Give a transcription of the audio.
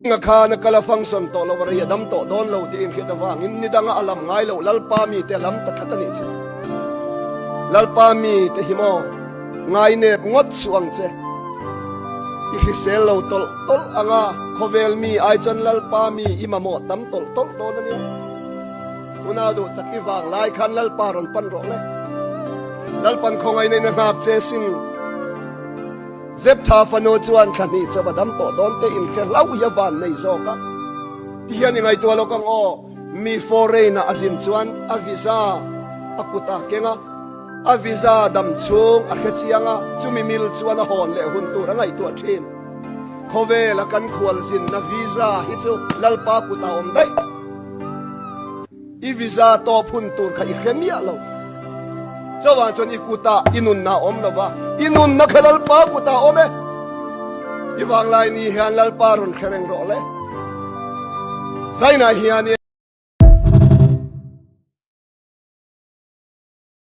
Nga khan a kal a function tawh lo a rei a dam tawh dawn lo tih inhriat avangin ni danga a lam ngai loh Lalpa mite a lam ta tlat a nih che. Lalpa mite hi maw ngai nep ngawt suh ang che. I hrisel lo tawlh tawlh anga khawvel mi ai chuan Lalpa mi i mamawh tam tawlh tawlh dawn a nia. Unau duh tak i vang lai khan Lalpa rawn pan rawh le. Lalpan khawngaih neihna nghak che sin. Zeptha fanu chuan thla hnih chauh a dam tawh dawn te inhre hlauh hi a van nei zawk a. Ti hian i ngaihtuah lawk ang aw, mi foreign ah a zin chuan a visa a kut a keng a, a visa dam chhung a hre chiang a, chumi mil chuan a hawn leh hun tur a ngaihtuah thin. Khawvela kan khual zinna visa hi chu Lalpa kut a awm daih. I visa tawp hun tur kha i hre miah lo. Chuvang chuan i kutah i nunna a awm lo va, i nunna kha Lalpa kutah a awm e. I vanglai ni hian Lalpa rawn hre reng rawh le. Zainah hian i.